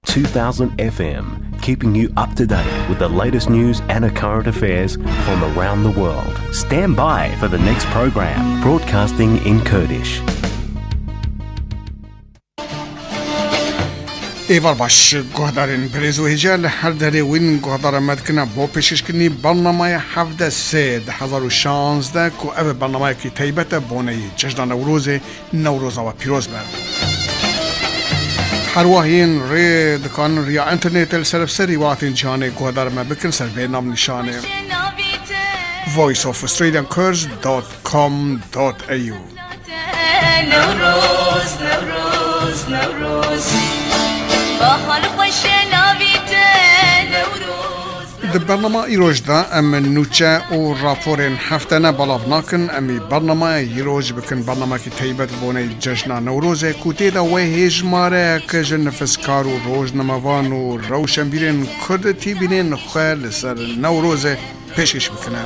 2000 FM, keeping you up to date with the latest news and current affairs from around the world. Stand by for the next program, broadcasting in Kurdish. Êvar baş guhdarên birêz û hêja li her derê wîn guhdara me dikine bo pêşkêşkirinî bernamaya 17 sê 2016 ku ev bernamayekî taybet e boneyî cejna Newrozê Newroza we pîroz be. Herwiha yên rê dikarin riya înternetê li serevserî welatên cîhanê guhdar me bikin ser vê navnîşanê voiceofaustraliankurds.com.au. Di bernama îroj de em nûçe û raporên heftene belav nakin, em ê bernamaya îroj bikin bernamekî taybet bi boney cejna Newrozê ku tê de wê hêjmareyek ji nifiskar û rojnamevan û rewşenbîrên Kurd têbînên xwe li ser Newrozê pêşkêş bikine.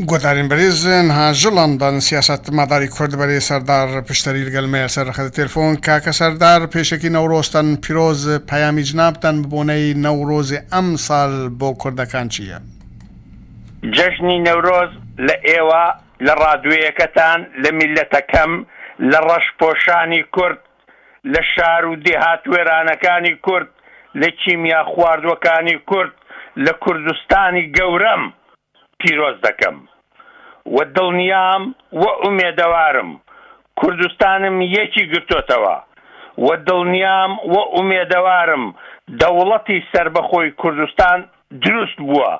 Guhdarên berêz niha ji London siyasetmedarê Kurd berê Serdar Pişterî li gel me ye ser xetê telefon. Kake Serdar pêşekî Newroz ten pîroz peyamî cinab ten bi boneyî Newrozê emsal bo Kurdekan çi ye? Cejnî Newroz li êwa li radyoyekatan li mîlletekem li reşpoşanî Kurd li şar û dêhat wêranekanî Kurd li kîmya xwardwekanî Kurd li Kurdistanî gewrem پیرۆز دەکەم و دڵنیام و ئومێدەوارم کوردستانم یەکی گرتۆتەوە و دڵنیام و ئومێدەوارم دەوڵەتی سەربەخۆی کوردستان دروست بووە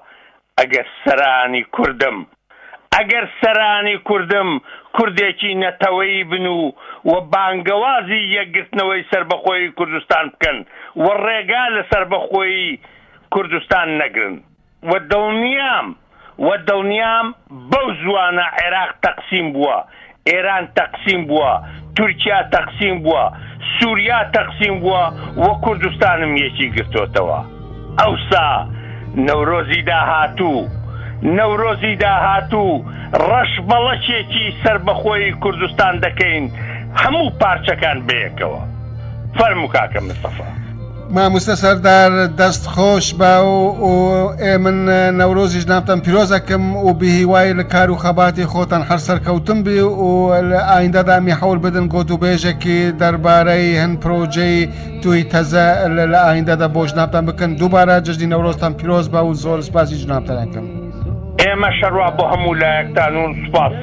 ئەگەر سەرانی کوردم ئەگەر سەرانی کوردم کوردێکی نەتەوەیی بن و و بانگەوازی یەکگرتنەوەی سەربەخۆیی کوردستان بکەن و ڕێگا لە سەربەخۆیی کوردستان نەگرن. و دڵنیام و دڵنیام بەو زووانە عێراق تەقسیم بووە، ئێران تەقسیم بووە، تورکیا تەقسیم بووە، سوریا تەقسیم بووە و کوردستانم یەکی گرتۆتەوە. ئەوسا نەورۆزی داهاتوو، نەورۆزی داهاتوو ڕەشبەڵەکێکی سەربەخۆیی کوردستان دەکەین هەموو پارچەکان بەیەکەوە. فەرموو کاکە مستەفا. ماموستە سەردار دەست خۆش بە و ئێمن نەورۆزیش نامتان پیرۆز ئەکەم و بهیوای لە کار و خەباتی خۆتان هەر سەرکەوتن بی و لە ئایندەدا می حەول بدن گۆتوبێژێکی دەربارەی هەن پرۆژەی توی تەزە لە ئایندەدا بۆ ژنابتان بکەن دووبارە جەژنی نەورۆزتان پیرۆز بە و زۆر سپاسی جنابتان ئەکەم. ئێمەش هەروا بۆ هەموو لایەکتان و سوپاس.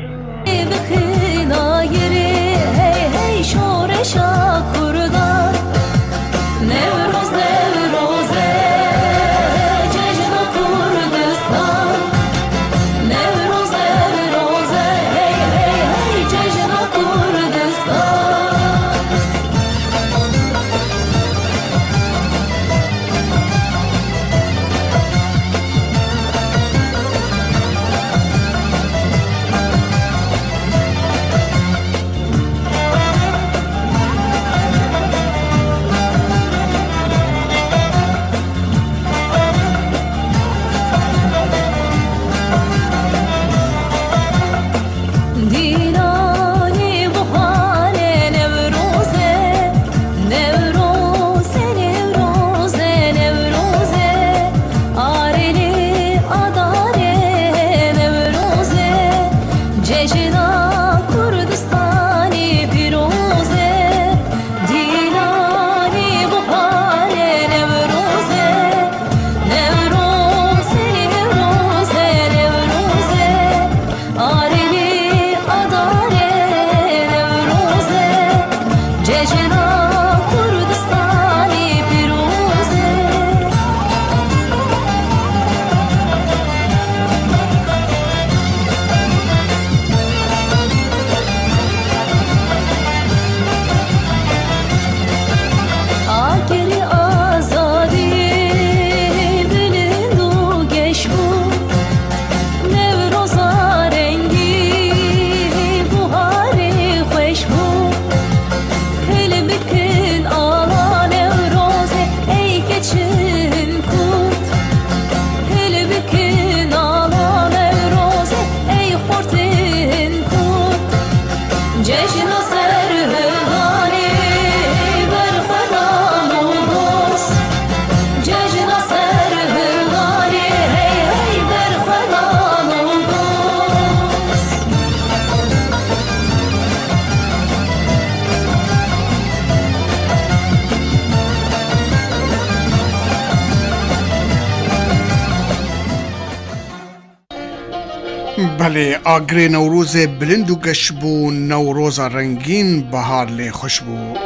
بەلێ ئاگرێ نەورۆزێ بلند و گەش بوو نەورۆزا ڕەنگین بەهار لێ خوش بوو.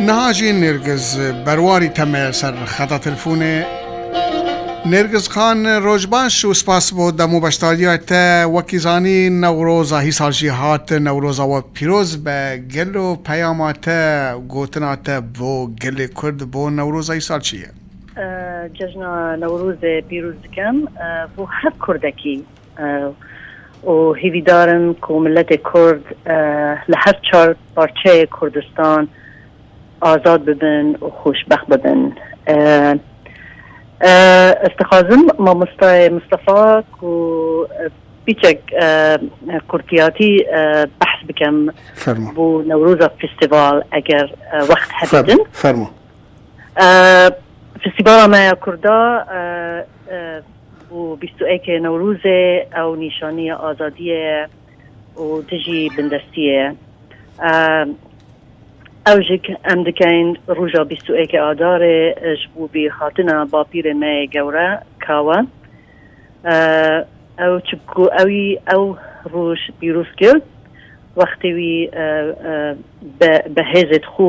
نها ژی نێرگز بەرواری تەمەیە سەر خەتا تلفونێ. نێرگز خان ڕۆژ باش و سپاس بۆ دەم و بەشداریای تە وەکی زانی نەورۆزا هیسال ژی هات نەورۆزا وە پیرۆز بە گەلۆ پەیاما تە گۆتنا تە بۆ گەلێ کورد بۆ نەورۆزا هیسال چییە؟ جەژنا نەورۆزێ پیرۆز دکەم بۆ هەر کوردەکی و هیویدارم کو ملەتێ کورد لە هەر چار پارچەیێ کوردستان ئازاد ببن و خۆشبەخت ببن. ئەز دخوازم مامۆستای مستەفا کو بیچەک کورتیاتی بەحس بکەم بۆ نەورۆزا فستیڤاڵ ئەگەر وەخت هەبیتن. فەرموو. فستیڤاڵا مەیا کوردا بۆ 21 نەورۆزێ ئەو نیشانیە ئازادیە و دژی بندەستیە. ئەو ژک ئەم دکەین ڕوژا 21 ئادارێ ژ بۆ بیرهاتنا باپیرێ مەیێ گەورە کاوە. ئەو چ کو ئەوی ئەو ڕوژ پیروز کرد وەختێ وی بە هێزێت خو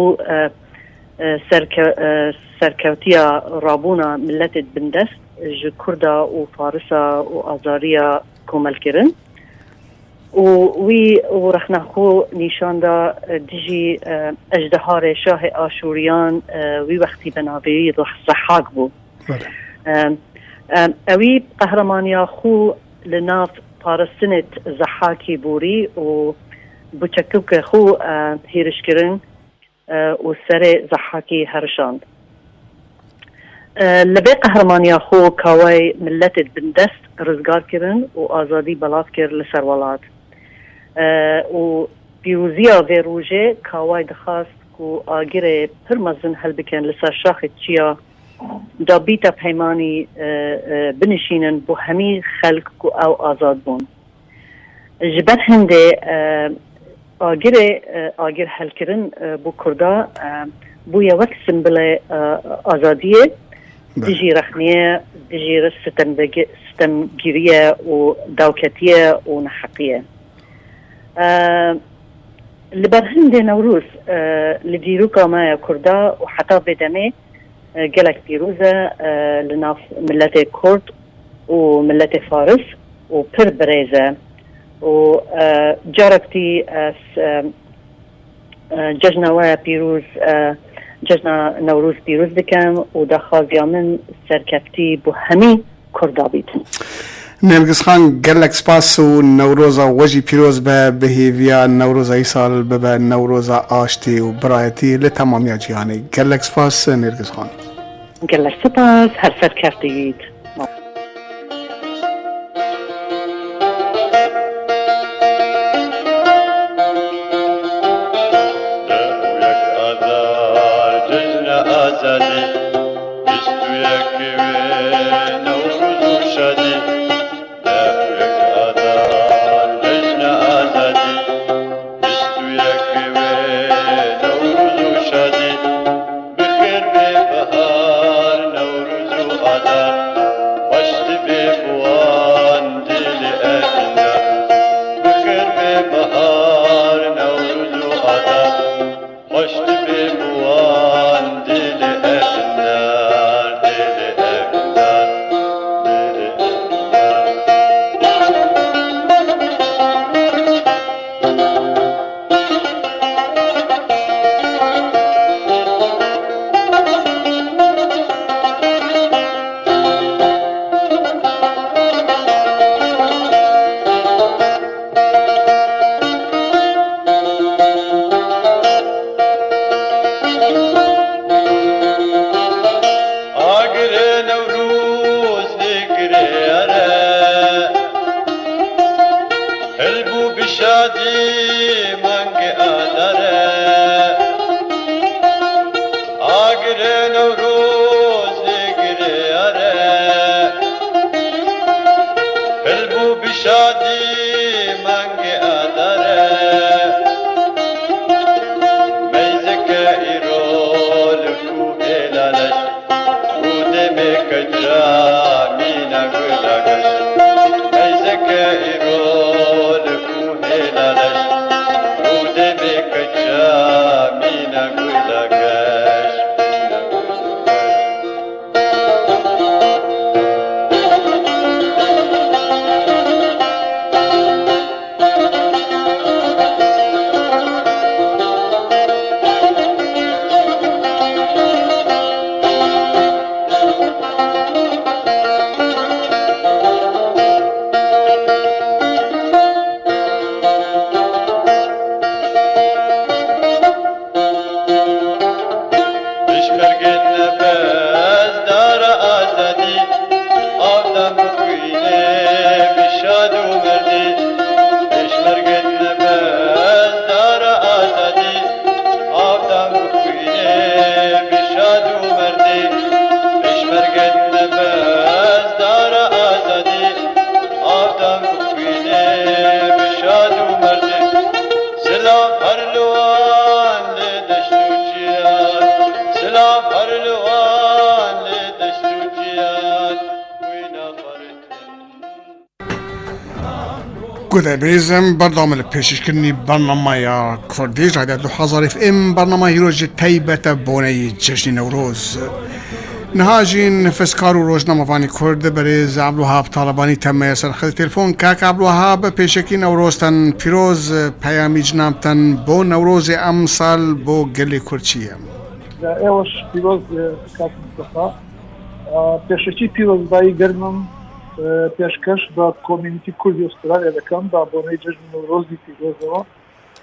سەرکەوتیا ڕابوونا ملەتێت بندەست ژ کوردا و فارسا و ئازاریا کۆمەل کرن و وی و ڕەخنە خو نیشان دا دژی ئەژدەهارێ شاهێ ئاشووریان وی وەختی بە ناڤێ زەحاک بوو. ئەوی قەهرەمانیا خو لە ناڤ پارستنێت زەحاکی بوری و بوچەکوکە خو هیرش کرن و سەرێ زەحاکی هەرشاند. لە بێ قەهرەمانیا خو کاوای ملەتێت بندەست ڕزگار کرن و ئازادی بەڵاڤ کرد لە سەر وەڵات و پیروزیا ڤێ ڕوژێ کاوای دخاست کو ئاگرێ پر مەزن هەلبکەن لە سەر شاخێ چیا دا بیتە پەیمانی بنشینن بۆ هەمی خەلک کو ئەو ئازاد بوون. ژ بەر هندێ ئاگرێ ئاگر هەلکرن بۆ کوردا بوویە وەک سمبلێ ئازادیێ دژی ڕەخنیێ دژی ستەمگیرییە و داوکەتییە و نەحەقییە. لە بەر هەندێ نەوروز لە دیروکا مە یا کوردا و حەتا ڤێ دەمێ گەلەک پیروزە لە ناف ملەتێ کورد و ملەتێ فارس و پر برێزە و جارەک دی ئەس جەژنە وە پیروز جەژنا نەوروز پیروز دکەم و داخوازیا من سەرکەفتی بۆ هەمی کوردا بیت. نێرگس خان گەلەک سپاس و نەورۆزا وەژی پیرۆز بە بە هێڤیا نەورۆزا ئیسال ببە نەورۆزا ئاشتی و برایەتی لە تەمامیا جیهانێ گەلەک سپاس نێرگس خان. گەلەک سپاس هەر سەرکەفتی بیت. گودای برێزم بەردەوامە لە پێشکەشکردنی بەرنامەیە کوردی ڕادیۆ 2000 ئف ئێم بەرنامە هیرۆژی تایبەتە بۆنەی جەژنی نەورۆز نها ژین نفسکار و ڕۆژنامەوانی کورد بەرێز عەبدولوەهاب تاڵەبانی تەمەیە سەر خەتی تەلفۆن کاک عەبدولوەهاب پێشەکی نەورۆزتان پیرۆز پەیامی جنابتان بۆ نەورۆزی ئەمساڵ بۆ گەلی کورد چییە؟ لە ئێوەش پیرۆز بێ کاک مستەفا. پێشەکی پیرۆزبایی گەرمم پێشکەش بە کۆمیونیتی کوردی ئوسترالیا دەکەم بە بۆنەی جەژنی نەورۆزی پیرۆزەوە،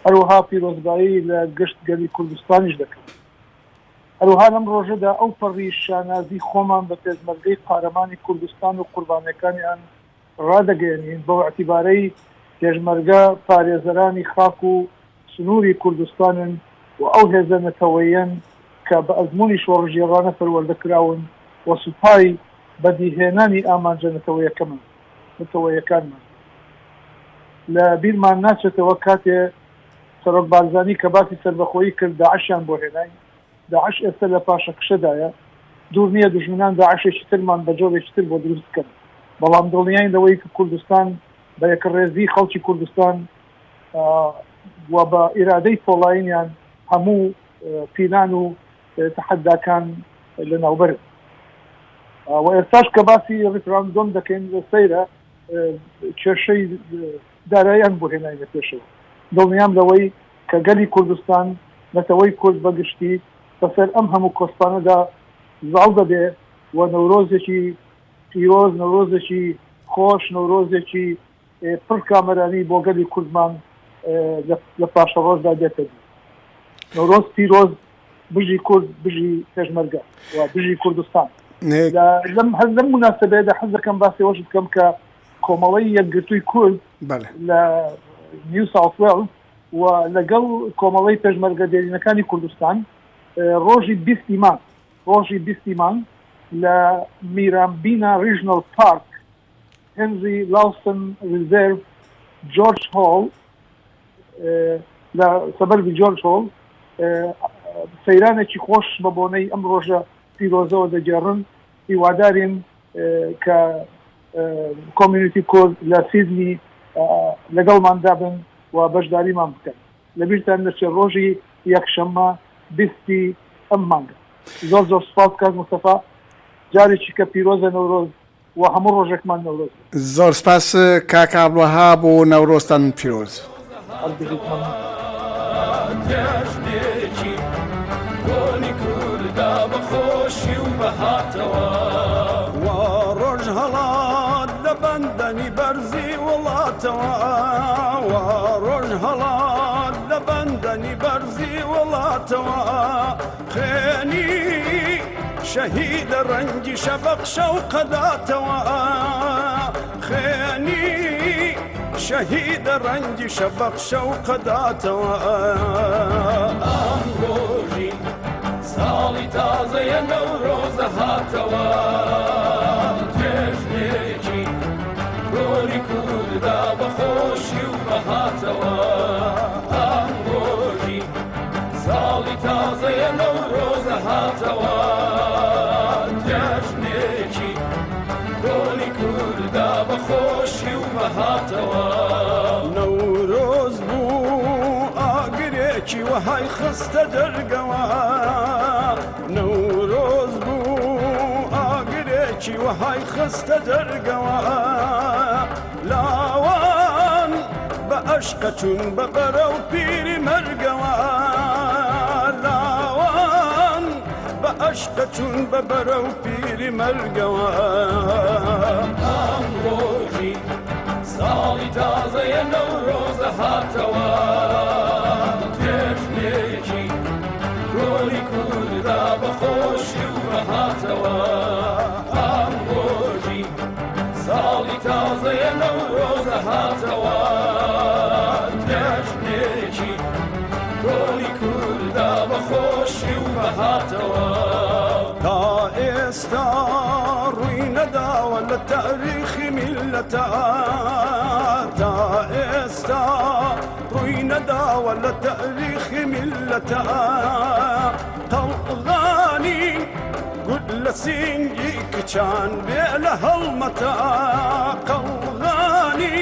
هەروەها پیرۆزبایی لە گشت گەلی کوردستانیش دەکەم. هەروەها لەم ڕۆژەدا ئەو پەڕی شانازی خۆمان بە پێشمەرگەی قارەمانی کوردستان و قوربانیەکانیان ڕادەگەیەنین بەو ئیعتیبارەی پێشمەرگە پارێزەرانی خاک و سنووری کوردستانن و ئەو هێزە نەتەوەییەن کە بە ئەزموونی شۆڕشگێڕانە پەروەردە کراون و سوپای بەدیهێنانی ئامانجە نەتەوەیەکەمان نەتەوەیەکانمان. لە بیرمان ناچێتەوە کاتێ سەرۆک بارزانی کە باسی سەربەخۆیی کرد داعشیان بۆ هێناین. داعش ئێستە لە پاشەکشەدایە، دوور نییە دوژمنان داعشێکی ترمان بە جۆرێکی تر بۆ دروست بکەن. بەڵام دڵنیاین لەوەی کە کوردستان بە یەکڕێزی خەڵکی کوردستان و بە ئیرادەی پۆڵایینیان هەموو پیلان و تەحەداکان لەناوبەرن. و ئێستاش کە باسی ڕیفراندۆم دەکەین سەیرە کێشەی داراییان بۆ هێناینە پێشەوە. دڵنیام لەوەی کە گەلی کوردستان، نەتەوەی کورد بە گشتی بەسەر ئەم هەموو کۆسپانەدا زاڵ دەبێ و نەورۆزێکی پیرۆز، نەورۆزێکی خۆش، نەورۆزێکی پڕ کامەرانی بۆ گەلی کوردمان لە پاشەڕۆژدا دێتە دی. نەورۆز پیرۆز، بژی کورد، بژی پێشمەرگە و بژی کوردستان. لەم هەر لەم موناسەبەیەدا حەز دەکەم باسی ئەوەش بکەم کە کۆمەڵەی یەکگرتووی کورد لە نیو ساوت وێڵز و لەگەڵ کۆمەڵەی پێشمەرگە دێرینەکانی کوردستان ڕۆژی بیستی مانگ ڕۆژی بیستی مانگ لە میرامبینا ڕیژنەڵ پارک هێنری لاوسن ریزێرڤ جۆرج هۆڵ لە سەبەربی جۆرج هۆڵ سەیرانێکی خۆش بە بۆنەی ئەم ڕۆژە پیرۆزەوە دەگێڕن. هیوادارین کە کۆمیونیتی کورد لە سیدنی لەگەڵماندا بن و بەشداریمان بکەن. لەبیرتان نەچێت ڕۆژی یەکشەممە بیستی ئەم مانگە. زۆر زۆر سوپاس کاک مستەفا. جارێکی کە پیرۆزە نەورۆز و هەموو ڕۆژێکمان نەورۆز بێت. زۆر سپاس کاک عەبدولوەهاب و نەورۆزتان پیرۆز. هەر بژیت مەمنون. جەژنێکی کۆنی کوردا بە خۆشی و بەهاتەوە. وا ڕۆژ هەڵات لە بەندەنی بەرزی وڵاتەوە وا ڕۆژ هەڵات لە بەندەنی بەرزی وڵاتەوە خوێنی شەهیدە ڕەنگی شەفەق شەوقەداتەوە خوێنی شەهیدە ڕەنگی شەفەق شەوقەداتەوە. ئەم ڕۆژی ساڵی تازەیە نەورۆزە هاتەوە جێژنێکی گۆری کورددا بە خۆشی و بەهاتەوە ئەم ڕۆژی ساڵی تازەیە نەورۆزە هاتەوە جەژنێکی کۆنی کوردە بە خۆشی و بەهاتەوە. نەورۆز بوو ئاگرێکی وەهای خستە جەرگەوە نەورۆز بوو ئاگرێکی وەهای خستە جەرگەوە لاوان بە ئەشقە چوون بە بەرەو پیری مەرگەوە لاوان بە ئەشقە چوون بە بەرەو پیری مەرگەوە. ئەم ڕۆژی ساڵی تازەیە نەورۆزە هاتەوە جێژنێکی گۆلی کورددا بە خۆشی و بەهاتەوە ئەم ڕۆژی ساڵی تازەیە نەورۆزە هاتەوە جەژنێکی کۆنی کوردە بە خۆشی و بەهاتەوە. تا ئێستا ڕووی نەداوە لە تاریخی میللەتا تا ئێستا ڕووی نەداوە لە تاریخی میللەتا قەڵغانی گوللە سینگی کچان بێ لە هەڵمەتە قەڵغانی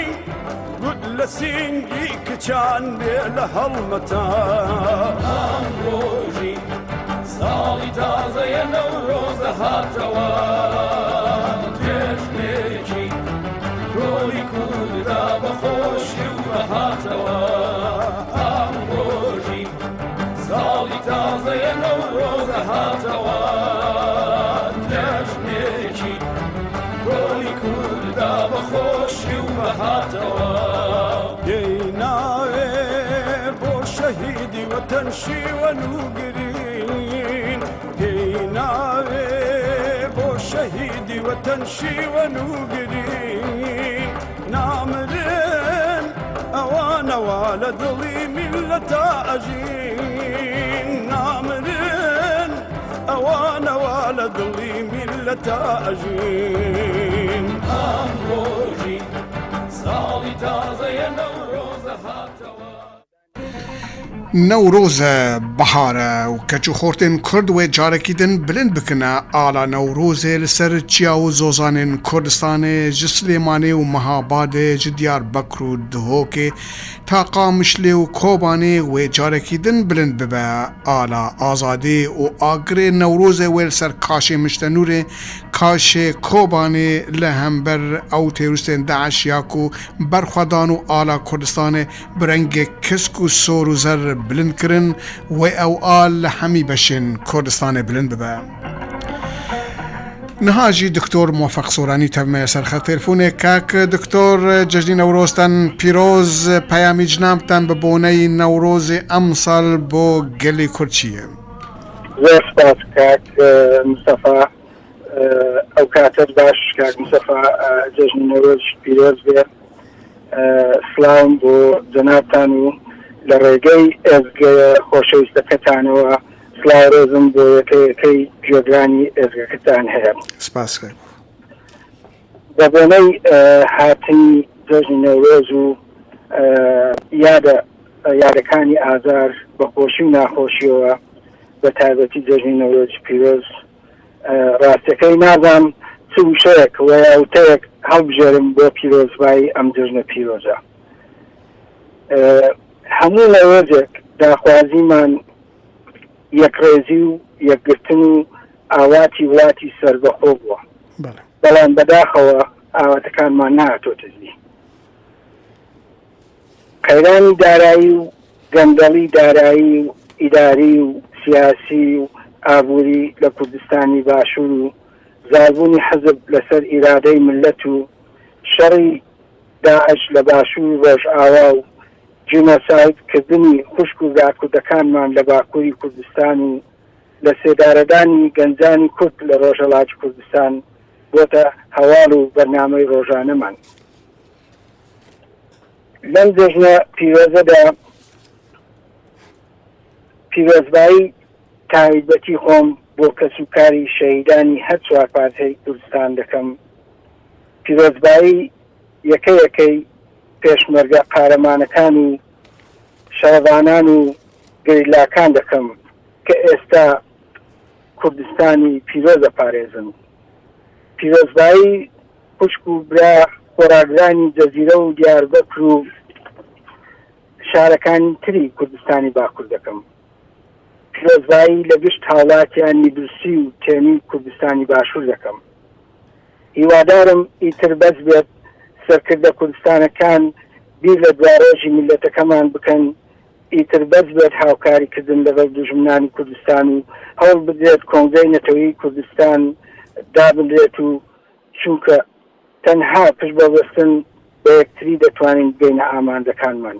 گوللە سینگی کچان بێ لە هەڵمەتە. ئەم ڕۆژی ساڵی تازەیە نەورۆزە هاتەوە جێژنێکی کۆنی کوردە بە خۆشی و بەهاتەوە ئەم ڕۆژی ساڵی تازەیە نەورۆزە هاتەوە جەژنێکی کۆنی کوردە بە خۆشی و بەهاتەوە. دێی ناوێ بۆ شەهیدی وەتەن شیوەن و گرین دێی ناوێ بۆ شەهیدی وەتەن شیوەن و گرین نامرن ئەوانەوە لە دڵی میللەتا ئەژین نامرن ئەوانەوە لە دڵی میللەتا ئەژین. ئەم ڕۆژی ساڵی تازەیە نەورۆزە هاتەوە. Newroz e, bihar e û keç û xortên Kurd wê carekî din bilind bikine ala Newrozê li ser çiya û zozanên Kurdistanê ji Silêmanê û Mehabadê, ji Diyarbekir û Duhokê ta Qamişlê û Kobanê wê carekî din bilind bibe ala azadî û agirê Newrozê wê li ser kaşê Miştenûrê, kaşê Kobanê li hember ew têrûstên DAIŞ ya ku berxwedan û ala Kurdistanê Bi rengê kesk û sor û zer bilind kirin, wê ew al li hemî beşên Kurdistanê bilind bibe. Niha jî Doktor Muwafeq Soranî tev me ye ser xet têlfonê. Kak Doktor Cejnî Newroz ten pîroz, peyamî cinab ten bi boneyî Newrozê emsal bo gelê Kurd çi ye? Zor spas kak Mistefa. ئەو کاتەت باش کاک مستەفا جەژنی نەورۆز پیرۆز بێ. سڵاوم بۆ جەنابتان و لە ڕێگەی ئێزگە خۆشەویستەکەتانەوە سڵاو ڕێزم بۆ یەکە یەکەی گوێگرانی ئێزگەکەتان هەیە. سپاس کاک. بە بۆنەی هاتنی جەژنی نەورۆز و یادە یادەکانی ئازار بە خۆشی و ناخۆشیەوە بە تایبەتی جەژنی نەورۆزی پیرۆز ڕاستەکەی نازانم چ وشەیەک و یا وتەیەک هەڵبژێرم بۆ پیرۆزبایی ئەم جەژنە پیرۆزە. هەموو نەورۆزێک داخوازیمان یەکڕێزی و یەکگرتن و ئاواتی وڵاتی سەربەخۆ بووە، بەڵام بەداخەوە ئاواتەکانمان نەهاتۆتە دی. قەیرانی دارایی و گەندەڵی دارایی و ئیداری و سیاسی و ئابووری لە کوردستانی باشوور و زاڵبوونی حزب لەسەر ئیرادەی مللەت و شەڕی داعش لە باشوور و ڕۆژئاوا و جینۆساید کردنی خوشک و برا کوردەکانمان لە باکووری کوردستان و لە سێدارەدانی گەنجانی کورد لە ڕۆژهەڵاتی کوردستان بۆتە هەواڵ و بەرنامەی ڕۆژانەمان. لەم جەژنە پیرۆزەدا پیرۆزبایی تایبەتی خۆم بۆ کەسوکاری شەهیدانی هەر چوار پارچەی کوردستان دەکەم، پیرۆزبایی یەکە یەکەی پێشمەرگە قارەمانەکان و شەڕڤانان و گەریلاکان دەکەم کە ئێستا کوردستانی پیرۆز دەپارێزن. پیرۆزبایی خوشک و برا خۆراگرانی جەزیرە و دیاربەکر و شارەکانی تری کوردستانی باکور دەکەم. پیرۆزبایی لە گشت هاوڵاتیانی برسی و تێنوی کوردستانی باشور دەکەم. هیوادارم ئیتر بەس بێت سەرکردە کوردستانەکان بیر لە دواڕۆژی میللەتەکەمان بکەن، ئیتر بەس بێت هاوکاری کردن لەگەڵ دوژمنانی کوردستان و هەوڵ بدرێت کۆنگرەی نەتەوەیی کوردستان دابنرێت و چونکە تەنها پشت بە بەستن بە یەکتری دەتوانین بگەینە ئامانجەکانمان.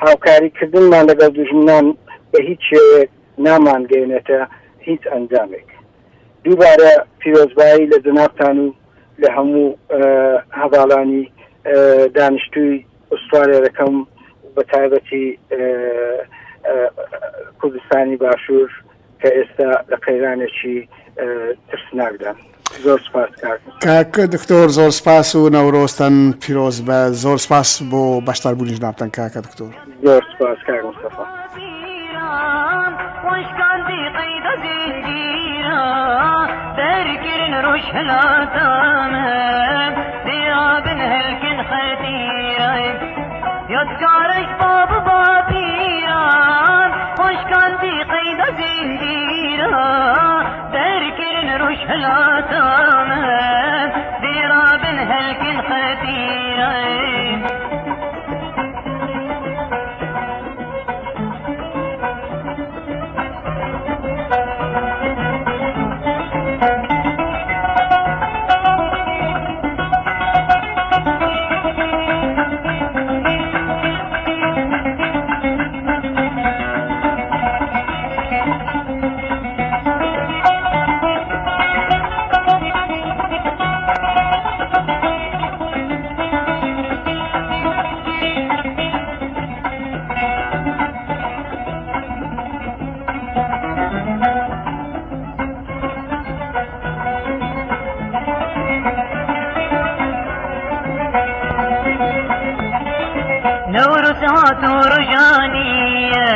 هاوکاری کردنمان لەگەڵ دوژمنان بە هیچ شێوەیەک نامانگەیەنێتە هیچ ئەنجامێک. دووبارە پیرۆزبایی لە جەنابتان و لە هەموو هەڤاڵانی دانیشتووی ئوسترالیا دەکەم و بە تایبەتی کوردستانی باشوور کە ئێستا لە قەیرانێکی ترسناکدان. زۆر سپاس کاک. کاک دکتۆر زۆر سپاس و نەورۆزتان پیرۆز بە زۆر سپاس بۆ بەشداربوونی جنابتان کاکە دکتۆر. زۆر سپاس کاک مستەفا. نوروز هات و ڕژانیە.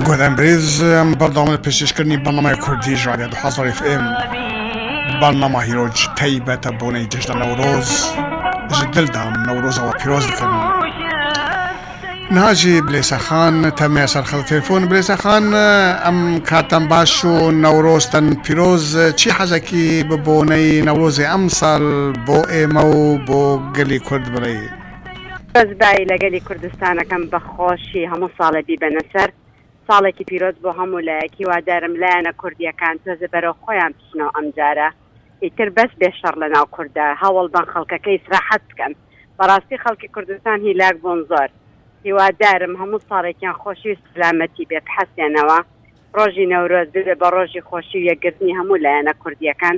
گۆران برێز بەردەوام لە پێشکەشکردنی بەرنامەی کوردی ژ ڕادیۆ 2000 ئف ئێم بەرنامە هیرۆج تایبەتە بۆنەی جەژنە نەورۆز ji dil da Newroza we pîroz dikim. Niha jî Bilêsa Xan te me ser xeta telefon. Bilêsa Xan em katem baş û Newroz ten pîroz çî hezekî bi boneyî Newrozê emsal bo ême û bo gelê Kurd birêyî. پیرۆزبایی لە گەلی کوردستانەکەم بە خۆشی هەموو ساڵێ بیبەنە سەر ساڵێکی پیرۆز بۆ هەموو لایەک هیوادارم لایەنە کوردیەکان تۆزێ بەرەو خۆیان بچنەوە ئەمجارە ئیتر بەس بێ شەڕ لەناو کوردا هەوڵ بەن خەڵکەکە ئیسراحەت بکەن بەڕاستی خەڵکی کوردستان هیلاک بوون زۆر هیوادارم هەموو ساڵێکیان خۆشی و سلامەتی بێ بحەسێنەوە ڕۆژی نەورۆز ببێ بە ڕۆژی خۆشی و یەکگرتنی هەموو لایەنە کوردیەکان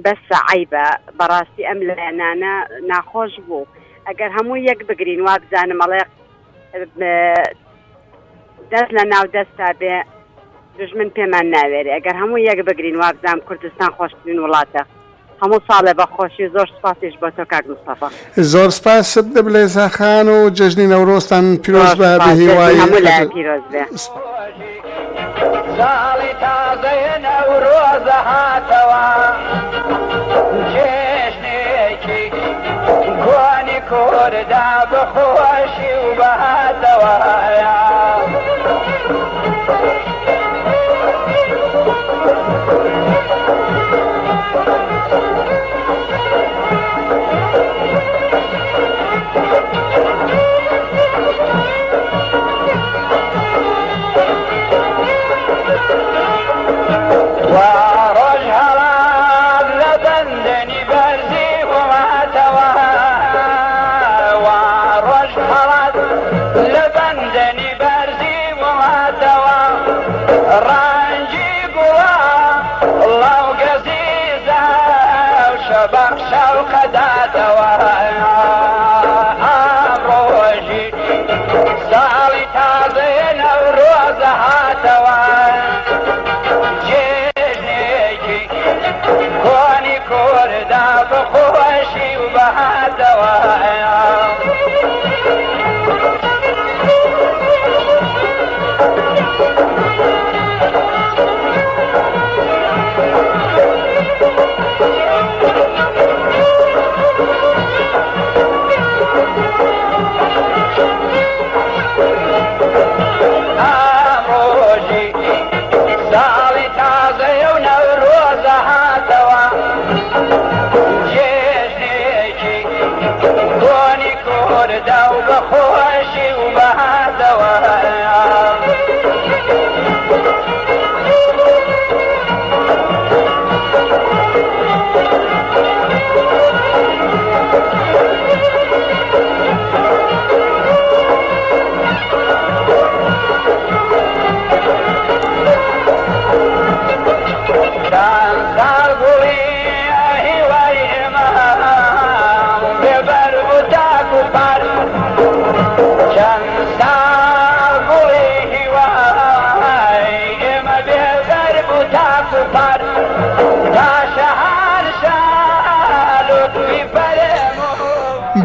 بەسە عەیبە بەڕاستی ئەم لایەنانە ناخۆش بوو ئەگەر هەموو یەک بگرین وابزانم ئەڵێ دەست لە ناو دەستا بێ دوژمن پێمان ناوێرێ ئەگەر هەموو یەک بگرین وابزانم کوردستان خۆشترین وڵاتە هەموو ساڵێ بە خۆشی زۆر سپاسیش بۆ تۆ کاک مستەفا. زۆر سپاس بلێزە خان و جەژنی نەورۆزتان پیرۆز زۆر بە سپاس بە جەژنی هیوای هەموو لایە پیرۆز بێ. ساڵی تازەیە نەورۆزە هاتەوە جێژنێکی کۆنی کوردە بە خۆشی و بەهاتەوە.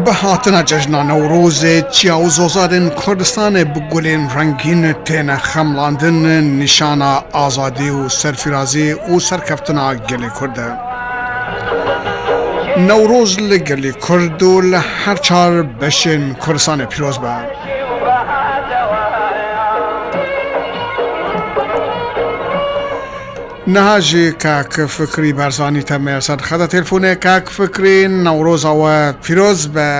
Bi hatina cejna Newrozê çiya û zozarên Kurdistanê bi gulên rengîn têne xemlandin nîşana azadî û serfîrazî û serkeftina gelê Kurd e. Newroz li gelê Kurd û li her çar beşên Kurdistanê pîroz be. Niha jî kak Fikrî Berzanî te me ser xeta telefonê. Kak Fikrî Newroza we pîroz be.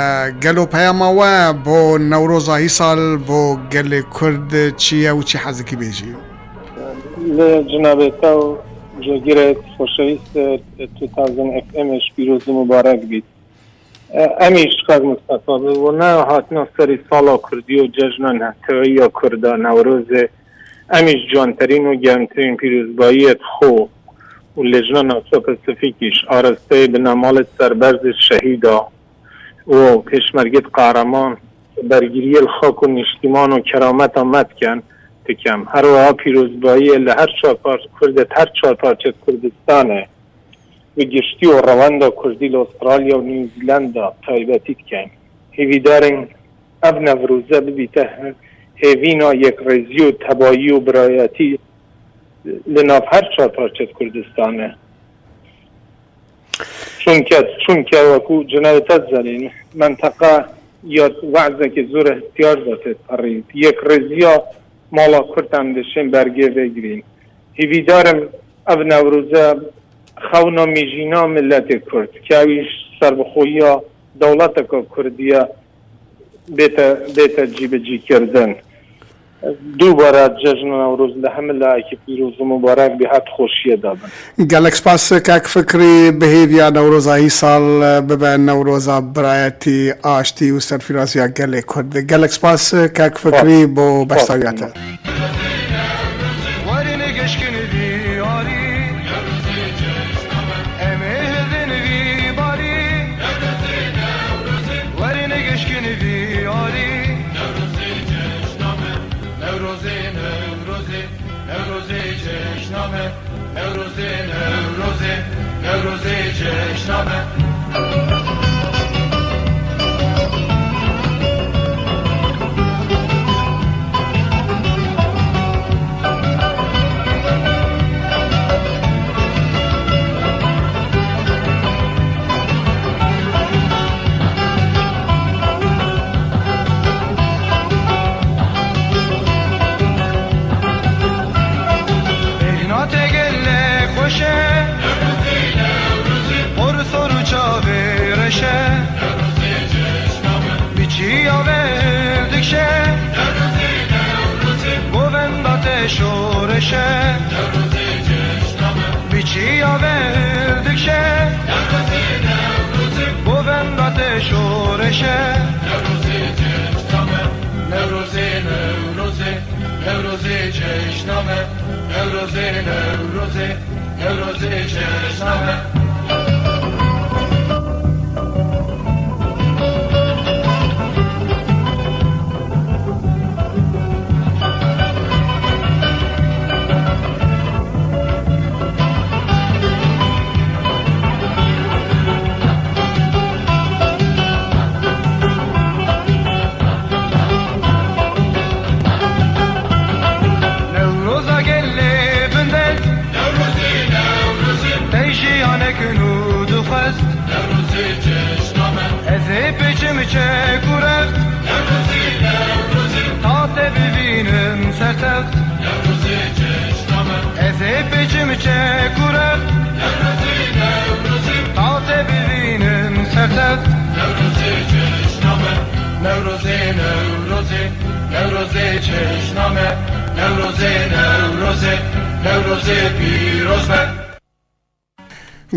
Gelo peyama we bo Newroza îsal bo gelê Kurd çi ye û çi hez dikî bêjî? Li cenabê te û cêgirê xoşewîst 2000 FM-ê ji pîroz û mubarek bît. Emîş kak Mistefa bi bo ne hatina serî sala kurdî û cejna neteweyî ya Kurda Newrozê emîş ciwanterîn û germtirîn pîrozbayiyê xwe û lejna navça Pasifîkîş arasteyê binemalê serberzê şehîda û pêşmergê qehreman bergiriyê li xak û nîştîman û kerameta me dikin. دکەم. هەروەها پیرۆزباییە لە هەر چوار پارچ کوردت هەر چوار پارچەت کوردستانێ بە گشتی و ڕەوەندا کوردی لە ئوسترالیا و نیوزیلەندا تایبەتی دکەین. هیڤیدارین ئەڤ نەڤروزە ببیتە هێڤینا یەکڕێزی و تەبایی و برایەتی لە ناڤ هەر چوار پارچەت کوردستانێ. چونکە چونکە وەکو جەنابت دەزانین مەنتەقە یا وەعزەکی زۆر هەستیار دا تێدپەڕیت یەکڕێزیا ماڵا کورد ئەم دەشێن بەرگێ ڤێگرین هیڤیدارم ئەڤ نەوروزە خەونا میژینا ملەتێ کورد کە ئەویش سەربەخۆییا دەوڵەتەکا کوردیە بێتە بێتە جیبەجیکردن. دووبارە جەژن نەورۆز لە هەمە لایەکی پیرۆز و موبارەک بێ هەر خۆشیە دا بن. گەلەک سپاس کاک فکری بهێڤیا نەورۆزا ئی ساڵ ببە نەورۆزا برایەتی ئاشتی و سەرفیرازیا گەلێ کورد گەلەک سپاس کاک فکری بۆ بەشداریاتە.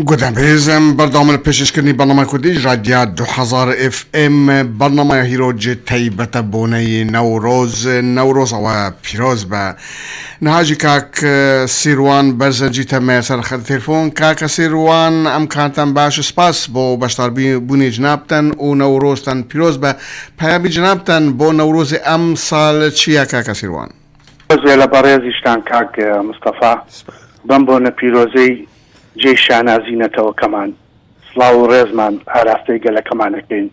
گوتەبێژم بەردەوامە لە پێشکەشکردنی بەرنامەی کوردی ژادیا 2000 FM بەرنامەی هیرۆج تایبەتە بۆنەی نەورۆز نەورۆز ئەوە پیرۆز بە نهاژی کاک سیروان بەرزەنجی تەمەیە سەر خەت تەلفۆن کاکە سیروان ئەم کاتان باش سپاس بۆ بەشداربوونی جنابتان و نەورۆزتان پیرۆز بە پەیامی جنابتان بۆ نەورۆزی ئەم ساڵ چییە کاکە سیروان؟ پیرۆز بێ لە بەڕێزیشتان کاک مستەفا بەم بۆنە پیرۆزەی جێی شانازی نەتەوەکەمان سڵاو و ڕێزمان ئاراستەی گەلەکەمان ئەکەین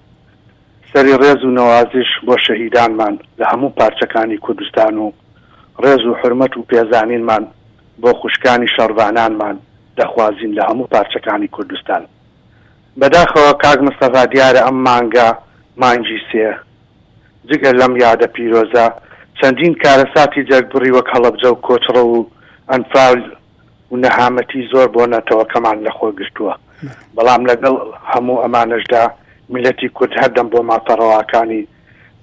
سەری ڕێز و نەوازش بۆ شەهیدانمان لە هەموو پارچەکانی کوردستان و ڕێز و حورمەت و پێزانینمان بۆ خوشکانی شەڕڤانانمان دەخوازین لە هەموو پارچەکانی کوردستان بەداخەوە کاک مستەفا دیارە ئەم مانگە مانگی سێ جگە لەم یادە پیرۆزە چەندین کارەساتی جەرگبڕی وەک هەڵەبجە و کۆچڕەو و ئەنفال و نەهامەتی زۆر بۆ نەتەوەکەمان لەخۆ گرتووە، بەڵام لەگەڵ هەموو ئەمانەشدا میللەتی کورد هەردەم بۆ مافە ڕەواکانی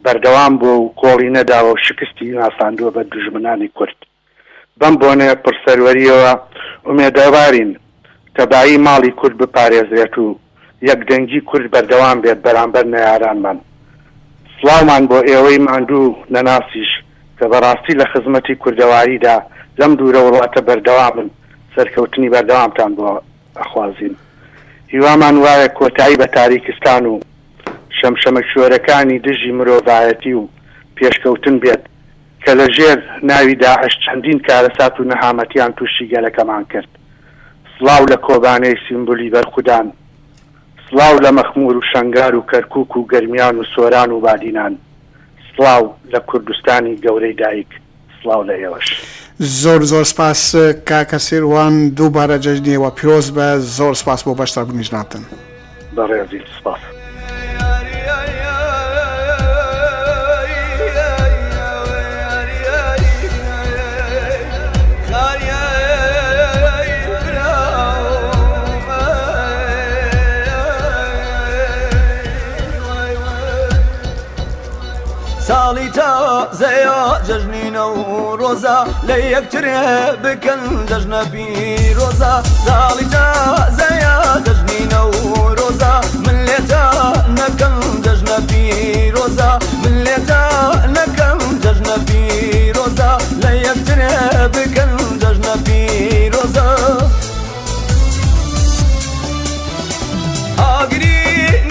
بەردەوام بووە و کۆڵی نەداوە و شکستی ناساندووە بە دوژمنانی کورد. بەم بۆنەیە پڕ سەروەرییەوە ئومێدەوارین تەبایی ماڵی کورد بپارێزرێت و یەکدەنگی کورد بەردەوام بێت بەرامبەر نەیارانمان. سڵاومان بۆ ئێوەی ماندوو نەناسیش کە بەڕاستی لە خزمەتی کوردەواریدا لەم دوورە وڵاتە بەردەوامن سەرکەوتنی بەردەوامتان بۆ ئەخوازین. هیوامان وایە کۆتایی بە تاریکستان و شەمشەمەکوێرەکانی دژی مرۆڤایەتی و پێشکەوتن بێت. کە لە ژێر ناوی داعش چەندین کارەسات و نەهامەتیان تووشی گەلەکەمان کرد. سڵاو لە کۆبانێی سیمبولی بەرخودان. سڵاو لە مەخموور و شەنگال و کەرکووک و گەرمیان و سۆران و بادینان. سڵاو لە کوردستانی گەورەی دایک. سڵاو لە ئێوەش. زۆر زۆر سپاس کاکە سیروان دووبارە جەژنی ئێوە پیرۆز بە زۆر سپاس بۆ بەشداربوونی جنابتن. بەڕێزیت سپاس. ساڵی تازەیە جەژنی نەورۆزە لە یەکترێ بکەن جەژنە پیرۆزە ساڵی تازەیە جەژنی نەورۆزە من لێتا نەکەم جەژنە پیرۆزە من لێتا نەکەم جەژنە پیرۆزە لە یەکترێ بکەن جەژنە پیرۆزە. ئاگری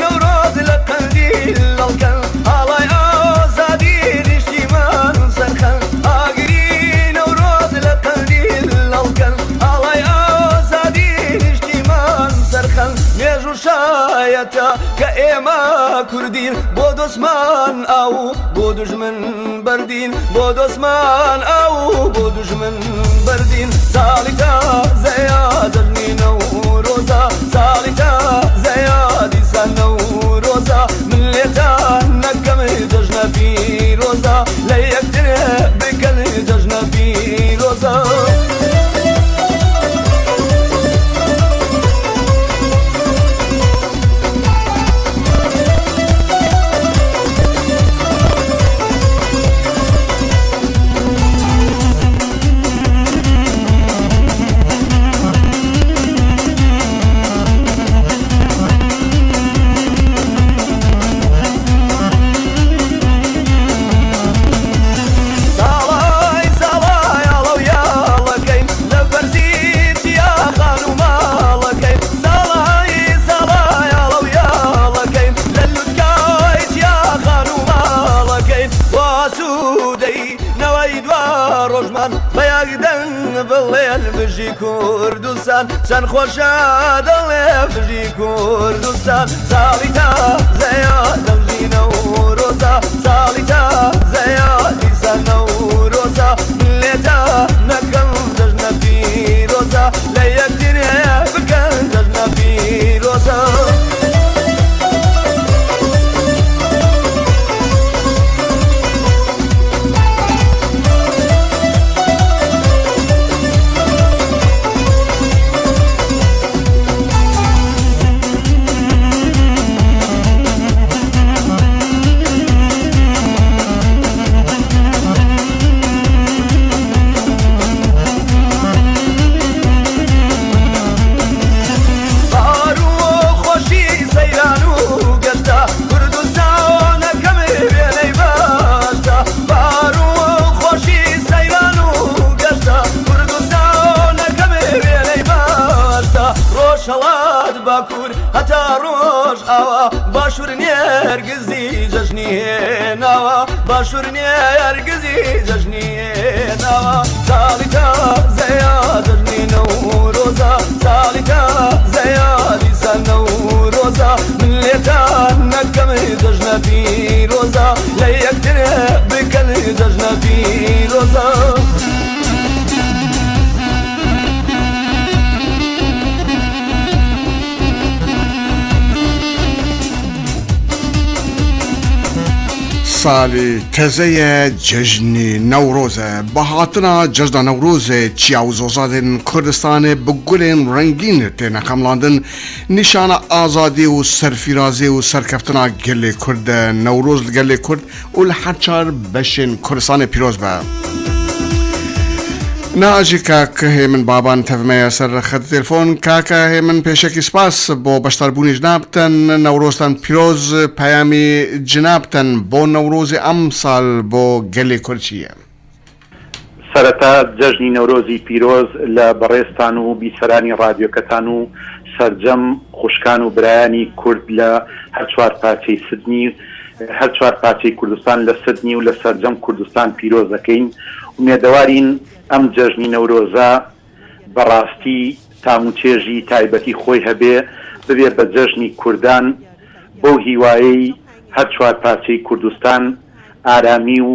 نەورۆز لە قەندیل هەڵکەن ئاڵای ئازادی نیشتیمان سەرخەن ئاگری نەورۆز لە قەندیل هەڵکەن ئاڵای ئازادی نیشتیمان سەرخەن مێژوو شایەتە کە ئێمە کوردین بۆ دۆستمان ئاو و بۆ دوژمن بەردین بۆ دۆستمان ئاو و بۆ دوژمن بەردین ساڵی تازەیە جەژنی نەورۆزە ساڵی تازەیە دیسان نەورۆزە من لێتان نەکەم جەژنە پیرۆزە لە یەکتر بکەن جەژنە پیرۆزە. ساڵای ساڵای ئاڵەو یاڵەکەی لە بەرزی چیا خان و ماڵەکەی ساڵای ساڵای ئاڵەو یاڵەکەی لە لوتکای چیا خان و ماڵەکەی واسوودەی نەوەی دوا ڕۆژمان بە یەک دەنگ بڵێن بژی کوردستان چەند خۆشە دەڵێ بژی کوردستان ساڵی تازەیە جەژنی نەورۆزە ساڵی تازەیە دیسان نەورۆزە من لێتان نەکەم جەژنە پیرۆزە لە یەکتر بکەن جەژنە پیرۆزە. بەهار و خۆشی سەیران و گەشتە کوردستانەکەم وێنەی بەهەشتە بەهار و خۆشی سەیران و گەشتە کوردستانەکەم وێنەی بەهەشتە ڕۆژهەڵات باکوور هەتا ڕۆژئاوا باشوور نێرگزی جەژنی هێناوە باشوور نێرگزی جەژنی هێناوە ساڵی تازەیە جەژنی نەورۆزە ساڵی تازەیە دیسان نەورۆزە من لێتان نەکەم جەژنە پیرۆزە لە یەکتر بکەن جەژنە پیرۆزە. ساڵی تەزەیە جەژنی نەورۆزە. بە هاتنا جەژنا نەورۆزê çiya û zozadên Kurdistanê bi gulên rengîn têne xemlandin, nîşana azadî û serfîrazî û serkeftina gelê Kurd e. Newroz li gelê Kurd û li her çar beşên Kurdistanê pîroz be. Niha jî kak Hêmin Baban tev me ye ser xetê telefon. Kaka Hêmin pêşekî spas bo beşdarbûnê jinabten, Newroztan pîroz, peyamê jinabten bo Newrozê emsal bo gelê Kurd çi ye? سەرەتا جەژنی نەورۆزی پیرۆز لە بەڕێزتان و بیسەرانی ڕادیۆکەتان و سەرجەم خوشکان و برایانی کورد لە هەرچوار پارچەی سدنی. هەر چوارپارچەی کوردستان لە سدنی و لە سەرجەم کوردستان پیرۆز دەکەین. ئومێدەوارین ئەم جەژنی نەورۆزە بە ڕاستی تام و چێژی تایبەتی خۆی هەبێ، ببێ بە جەژنی کوردان، بەو هیوایەی هەر چوارپارچەی کوردستان ئارامی و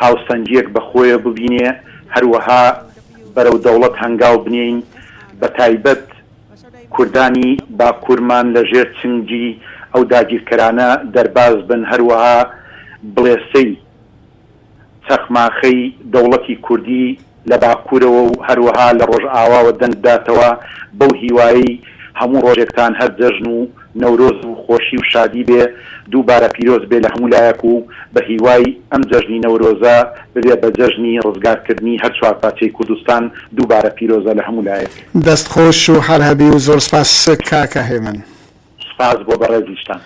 هاوسەنگییەک بە خۆیە ببینێ، هەروەها بەرەو دەوڵەت هەنگاو بنێین، بە تایبەت کوردانی باکورمان لە ژێر چنگی ئەو داگیرکەرانە دەرباز بن، هەروەها بڵێسەی چەخماخەی دەوڵەتی کوردی لە باکورەوە و هەروەها لە ڕۆژئاواوە دەنگ بداتەوە، بەو هیوایەی هەموو ڕۆژێکتان هەر جەژن و نەورۆز و خۆشی و شادی بێ، دووبارە پیرۆز بێ لە هەموو لایەک و بە هیوای ئەم جەژنی نەورۆزە ببێ بە جەژنی ڕزگارکردنی هەر چوارپارچەی کوردستان، دووبارە پیرۆزە لە هەموو لایەک. دەست خۆش و هەر هەبی و زۆر سپاس کاکە هێمن. سپاس بۆ بەڕێزیشتان.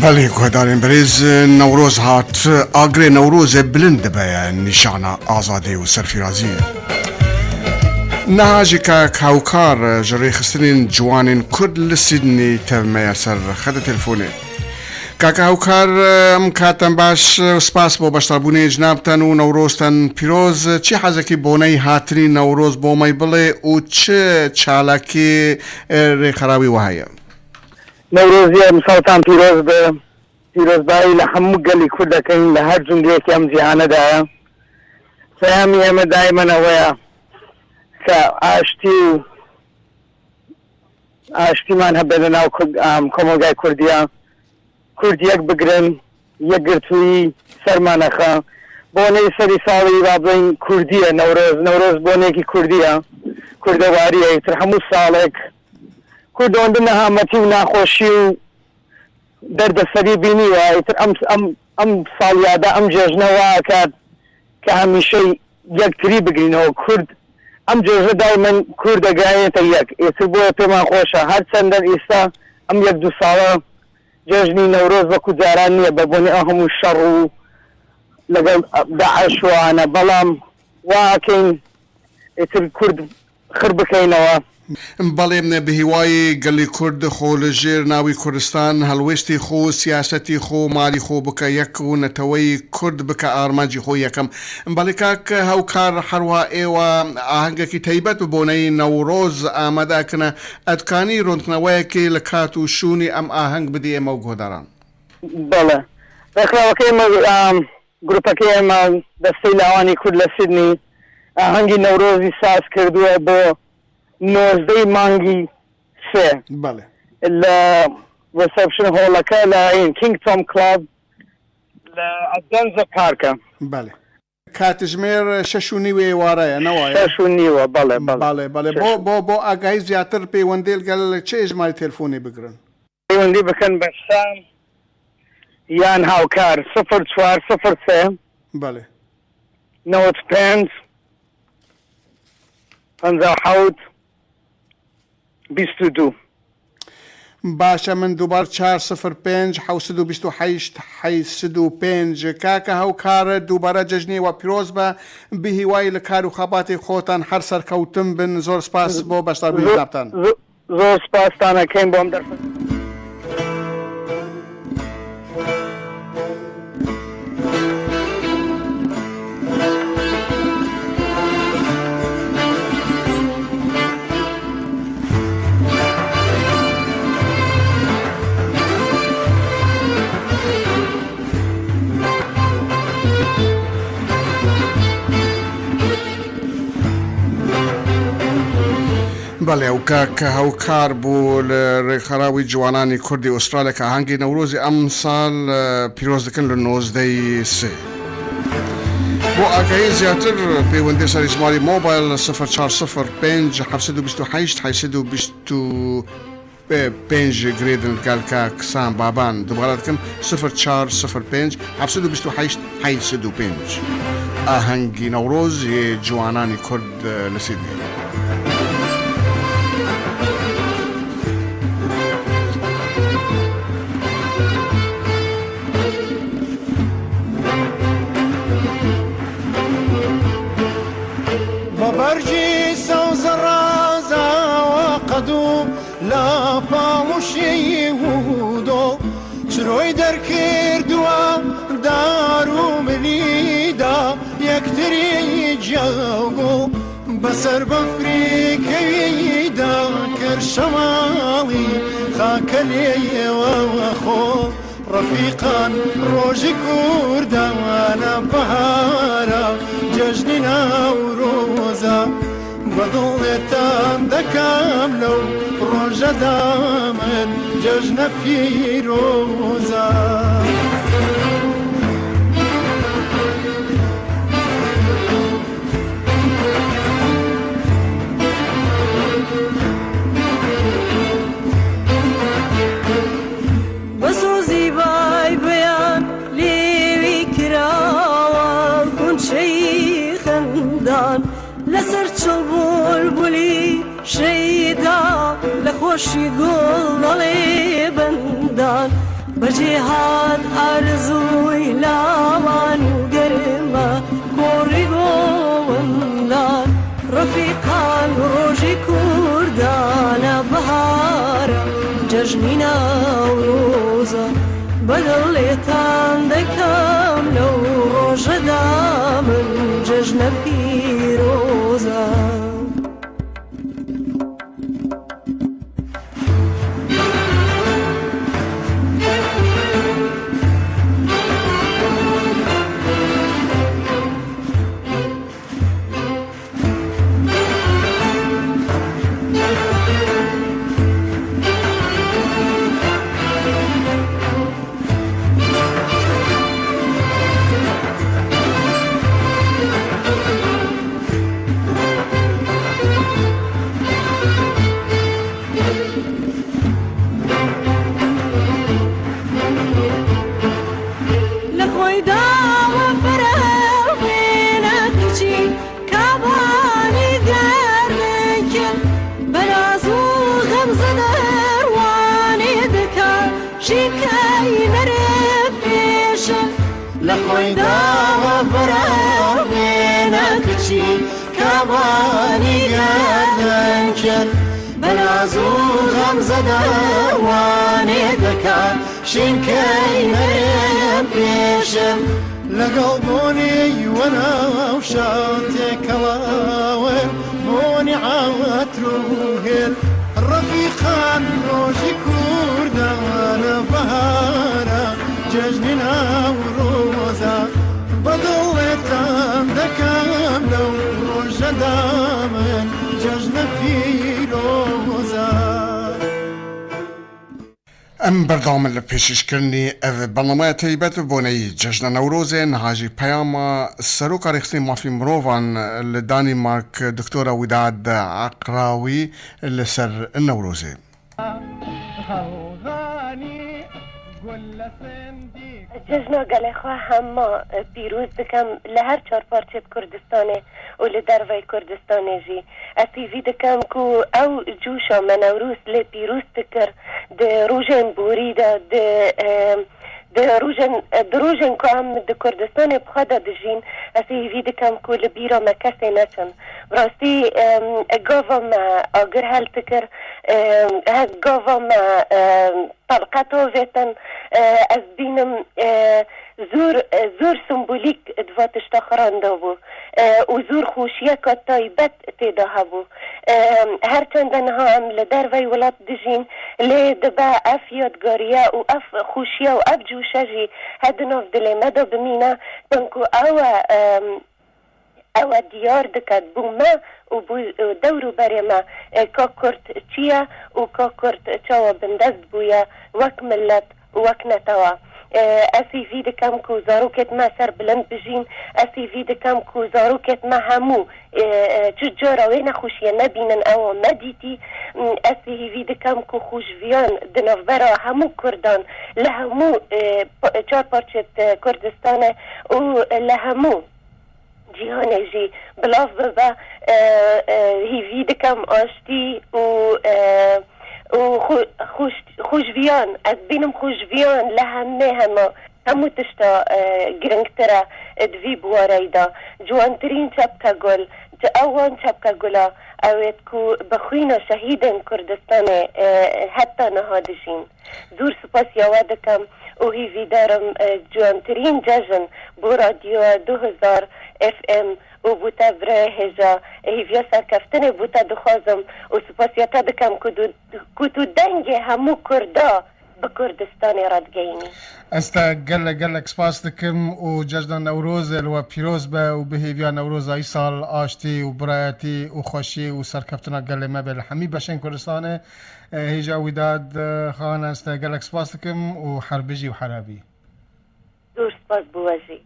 بەڵێ گوهدارên برێز نەورۆز هات ئاگرێ نەورۆزێ بلند دبەیە نیشانە ئازادێ و سەرفیرازیێ. نها ژی کاک هاوکار ژ رێخستنên ciwanên Kurd li Sydney tev me ye ser xeta telefonê. کاکە هاوکار ئەم کاتەن باش سپاس بۆ بەشداربوونێ جنابتان و نەورۆزتان پیرۆز چی حەزەکی بۆنەی هاتنی نەورۆز بۆ مەی بڵێ و چ چالاکی رێکخراوی وەهایە؟ نەورۆزی ئەمساڵتان پیرۆز بێ، پیرۆزبایی لە هەموو گەلی کورد دەکەین لە هەر جومگەیەکی ئەم جیهانەدایە. پەیامی ئێمە دایمەن ئەوەیە کە ئاشتی و ئاشتیمان هەبێت لە ناو کۆمەڵگای کوردیە، کورد یەک بگرن، یەکگرتوویی سەرمان ئەخا. بۆنەی سەری ساڵی با بڵێین کوردییە نەورۆز، نەورۆز بۆنەیەکی کوردییە، کوردەوارییە، ئیتر هەموو ساڵێک کورد ئەوەندە نەهامەتی و ناخۆشی و دەردەسەری بینیوە، ئیتر ئەم ئەم ئەم ساڵیادە ئەم جێژنە وا ئەکات کە هەمیشەی یەکتری بگرینەوە، کورد. ئەم جێژنە دایمەن کورد دەگەیەنێتە یەک، ئیتر بۆیە پێمان خۆشە هەرچەندە ئیستا ئەم یەک دوو ساڵە جێژنی نەورۆز وەکو جاران نییە بە بۆنەی ئەو هەموو شەڕ و لەگەڵ داعش و ئەوانە، بەڵام وا ئەکەین ئیتر کورد خڕ بکەینەوە. بەڵێ بەهیوای گەلی کورد خۆ لە ژێر ناوی کوردستان هەڵوێستی خۆ سیاسەتی خۆ مالی خۆ بکە یەک و نەتەوەی کورد بکە ئارمانجی خۆ یەکەم بەڵێ کاک هەوکار هەروەها ئێوە ئاهەنگەکی تەیبەت بە بۆنەی نەورۆز ئامادە ئەکنە ئەتکانی رۆنکنەوەیەکی لە کات و شوونی ئەم ئاهەنگ بدی ئێمە و گۆداران. بەڵێ ڕێکخراوەکەی ئێمە گروپەکەی ئێمە دەستەی لاوانی کورد لە سیدنی ئاهەنگی نەورۆزی ساز کردووە بۆ 19 ی مانگی سێ بەڵێ. لە reception هۆڵەکە لە کینگ تۆم کڵاب لە ئەدەنزە پارکە. بەڵێ. کاتژمێر شەش و نیو ئێوارەیە نەوایە؟ شەش و نیوە بەڵێ بەڵێ. بەڵێ بەڵێ بۆ بۆ بۆ ئاگاهی زیاتر پەیوەندی لەگەل چ ژمارەی تێلفۆنی بگرن؟ پەیوەندی بکەن بە سام یان هاوکار 0403. بەڵێ. 95 57 22. باشە من دووبار چار سفر پێنج 728 805 کاکە هەوکار دووبارە جەژنی وە پیرۆز بە بهیوای لە کار و خەباتی خۆتان هەر سەرکەوتن بن زۆر سپاس بۆ بەشداربوونی جەنابتان. زۆر سپاستان ئەکەین بۆ ئەم دەرفەتە. بەڵێ ئەو کاک هەوکار بوو لە ڕێکخراوی جوانانی کوردی ئوسترالیا کە ئاهەنگی نەورۆزی ئەمساڵ پیرۆز دەکەن لە 19 ی سێ. بۆ ئاگاهی زیاتر پەیوەندی سەر ژماری مۆبایل 0405 728 825 گرێدن لەگەڵ کاک سام بابان دووبارە دەکەم 0405 728 805 ئاهەنگی نەورۆز ی جوانانی کورد لە سیدنی. بە بەرگی سەوزە ڕازاوە قەد و لە پاڵوشی و دۆڵ چرۆی دەرکردووە دار و ملیدا یەکتری گیاوگوڵ بەسەر بەفری کەویدا کرد شەماڵی خاکە لێیەوە خۆڵ ڕەفیقان ڕۆژی کوردانە بەهارە جەژنی نەورۆزە بە دڵێتان دەکەم لەو ڕۆژەدا من جەژنە پیرۆزە. بە سۆزی بای بەیان لێوی کراوە خونچەی خەندان لەسەر چڵ بولبولی شەیدا لە خۆشی گوڵ دەڵێ بەندان بەجێ هات ئارەزووی لاوان و گەرمە کۆڕی گۆوەندان ڕەفیقان ڕۆژی کوردانە بەهارە جەژنی نەورۆزە بە دڵێتان دەکەم لەو ڕۆژەدا من جەژنە پیرۆزە. خۆی داوە بەرامێنە کچی کابانی گەردن کرد بە ناز و غەمزە داوانێ دەکا شینکەی مەرێ پێشم. لەگەڵ بۆنی وەناوشە تێکەڵاون بۆنی عاتر و هێل ڕەفیقان ڕۆژی کوردانە بەهارە جەژنی نەورۆزە بە دڵێتان دەکەم لەو ڕۆژەدا من جەژنە پیرۆزە. ئەم بەردەوامن لە پێشکەشکردنی ئەv بەرنامەیە تایبەت بە بۆنەی جەژنە نەورۆزێ نها ژی پەیاما سەرۆکا رێکخستنی مافی مرۆڤان لە دانیمارک دکتۆرە وداد عەقراوی لەسەر نەورۆزێ. جەژنا گەلێ خوە هەما پیرۆز دکەم لە هەر چار پارچێت کوردستانێ و لە دەرڤەی کوردستانێ ژی. ئەز هیڤی دکەم کو ئەو جوشا مە نەوروز لێ پیروز دکر di rojên borî de di di rojên di rojên ku em di Kurdistanê bi xwe de dijîn ez hêvî dikim ku li bîra me kesê neçin. Bi rastî gava me agir hel dikir gava me telqe tavêtin ez dibînim zor zor sembolîk di va tişta xiran de bû û zor xweşiyeka taybet tê de hebû. Her çende niha em li dervey welat dijîn lê dibe ev yadgariye û ev xweşiye û ev coşe jî he di nav dilê me de bimîne çunku ew ew diyar diket bo me û bo dewr û berê me ka Kurd çi ye û ka Kurd çawa bindest bûye wek milet û wek netewe. Ez hêvî dikim ku zarokên me ser bilind bijîn, ez hêvî dikim ku zarokên me hemû çi cara wê nexweşiyê nebînin ewa me dîtî. Ez hêvî dikim ku xweşviyan di navbera hemû Kurdan li hemû çar parçeyên Kurdistanê û li hemû cîhanê jî bilav bibe. Hêvî dikim aştî û û xweşviyan ez bînim xweşviyan li hemê hema hemû tişta giringtir e di vî biwareyî de. Ciwantirîn çepke gul ji ew wan çepke gula ew ê ku bi xwîna şehîdên Kurdistanê heta niha dijîn. Zor spasiya we dikim û hêvîdarim ciwantirîn cejn bo radyoya 2000 FM û bo te birayê hêja hêviya serkeftinê bo te dixwazim û spasiya te dikim ku tu dengê hemû Kurda bi Kurdistanê re digeyînî. Ez te gelek gelek spas dikim û cejna Newrozê li we pîroz be û bi hêviya Newroza îsal aştî û birayetî û xweşî û serkeftina gelê me be li hemî beşên Kurdistanê. Hêja Wîdad xan ez te gelek spas dikim û her bijî û her hebî. Zor spas bo we jî.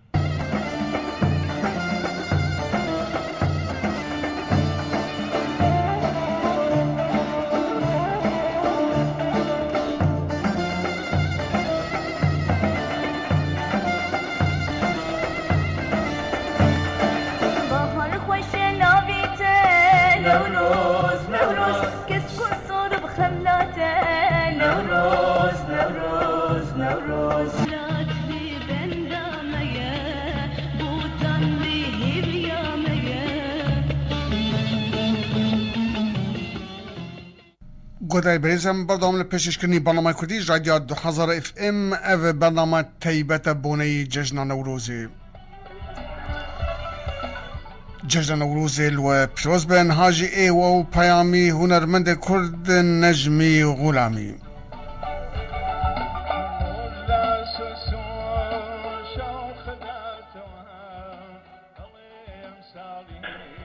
گۆدای بەرێزم بەردەوام لە پێشکەشکردنی بەرنامەی کوردی ژادیا 2000 FM ئەv بەرنامە تایبەتە بۆنەی جەژنە نەورۆزێ. جەژنە نەورۆزێ لوە پیرۆز بن هاژی ئێوە و پەیامی هونەرمەندە کورد نەجمی غولامی.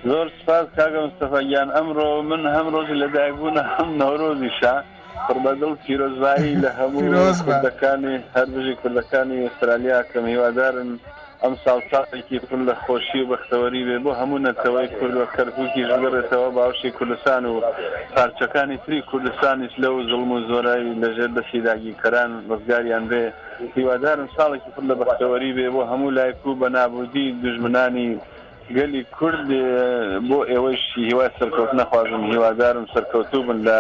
زۆر سپاس کاکە مستەفا گیان ئەمڕۆ من هەم ڕۆژی لەدایکبوونە هەم نەورۆزیشە پڕ بە دڵ پیرۆزبایی لە هەموو پیرۆز بە. کوردەکانی هەر بژی کوردەکانی ئوسترالیا کەم هیوادارم ئەم ساڵ ساڵێکی پڕ لە خۆشی و بەختەوەری بێ بۆ هەموو نەتەوەی کورد و کەرکووکیش بگەڕێتەوە باوشی کوردستان و پارچەکانی تری کوردستانیش لەو زوڵم و زۆرای لەژێر دەستی داگیرکەران ڕزگاریان بێ هیوادارم ساڵێکی پڕ لە بەختەوەری بێ بۆ هەموو لایک و بە نابودی دوژمنانی گەلی کورد بۆ ئێوەش هیوای سەرکەوتن ئەخوازم هیوادارم سەرکەوتوو بن لە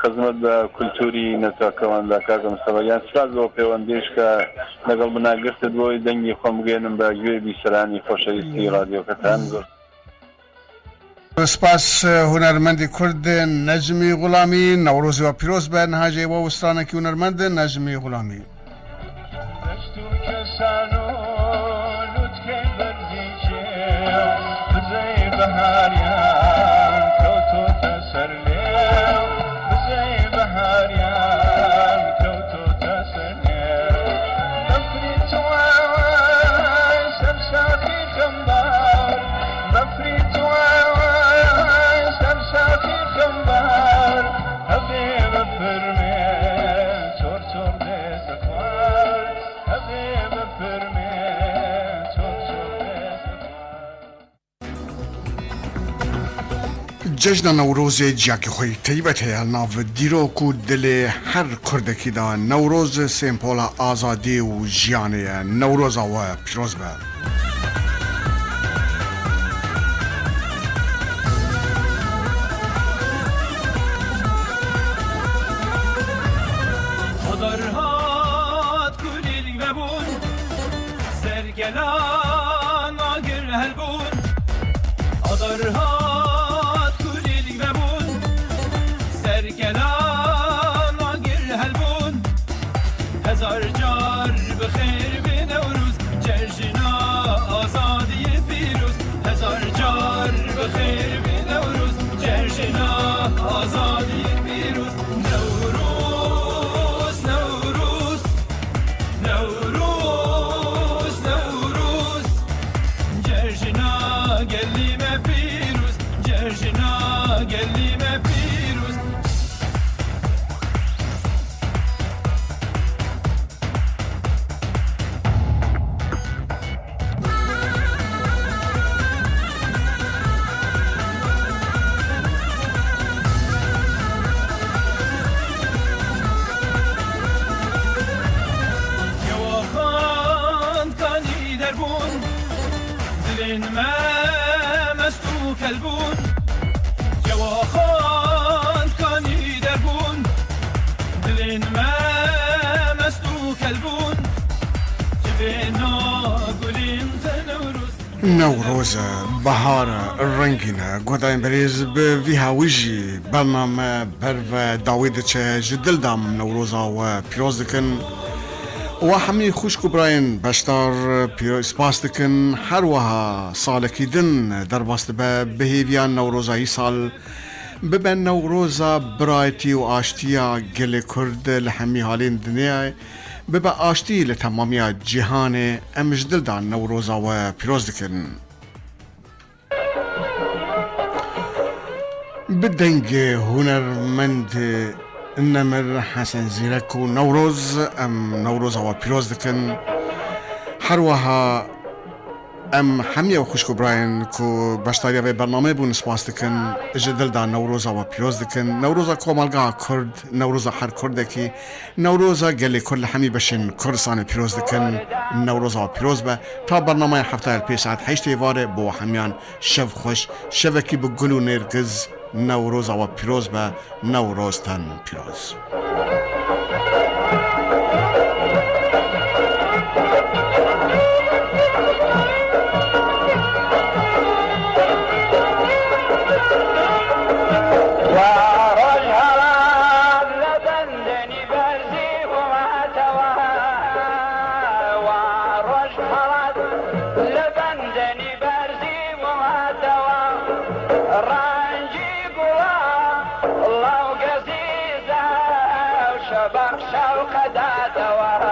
خزمەت بە کولتوری نەتەوەکەماندا کاکە مستەفا گیان سپاس بۆ پەیوەندیش کە لەگەڵ منا گرتت بۆی دەنگی خۆم بگەیەنم بە گوێی بیسەرانی خۆشەویستی ڕادیۆکەتان زۆر سپاس هونەرمەندی کورد نەجمی غوڵامی نەورۆزی وە پیرۆز بە نهاژێ وە وسترانەکی هونەرمەند نەجمی غوڵامی. دەشت و کێسان و لوتکەی بەرزی کێو بزەی بەهاریان کەوتۆتە سەر لێو بزەی بەهاریان کەوتۆتە سەر لێو بەفری تواوەی سەر شاخی خەمبار بەفری تواوەی سەر شاخی خەمبار هەبێ بە فرمێ چۆر چۆر دێتە خوار هەبێ بە فرمێ چۆر چۆر دێتە خوار. جەژنە نەورۆزێ جیاکی خۆی تەیبەت هەیە ناڤ دیرۆک و دلێ هەر کوردەکی دا نەورۆز سێمپۆلا ئازادیێ و ژیانێیە نەورۆزا وە پیرۆز بە. نەورۆزە، بەهارە، ڕەنگینە، گۆداین بەرێز بە ڤی هاوی ژی بەرنامە بەرڤە داوی دچە ژ دل دام نەورۆزا وە پیرۆز دکن وە هەمی خوشک و براین بەشدار سپاس دکن هەروەها سالەکی دن دەرباس دبە بە هێڤیا نەورۆزا ئی سال ببە نەورۆزا برایەتی و ئاشتیا گەلێ کورد لە هەمی هالین دنیای ببە ئاشتی لە تەمامیا جیهانێ ئەم ژ دل دا نەورۆزا وە پیرۆز دکن. Bi dengê hunermend Nemir Hesen Zîrek û Newroz em Newroza we pîroz dikin. Her wiha em hemî ew xwişk û birayên ku beşdariya vê bernameyê bûn spas dikin. Ji dil da Newroza we pîroz dikin. Newroza komalgeha Kurd, Newroza her Kurdekî, Newroza gelê Kurd li hemî beşên Kurdistanê pîroz dikin. Newroza we pîroz be. Ta bernameya hefteya li pêş saet heştê êvarê bo we hemiyan şev xweş, şevekî bi gul û nêrgiz Newroza we pîroz be, Newroz ten pîroz. شەوقەداتەوە.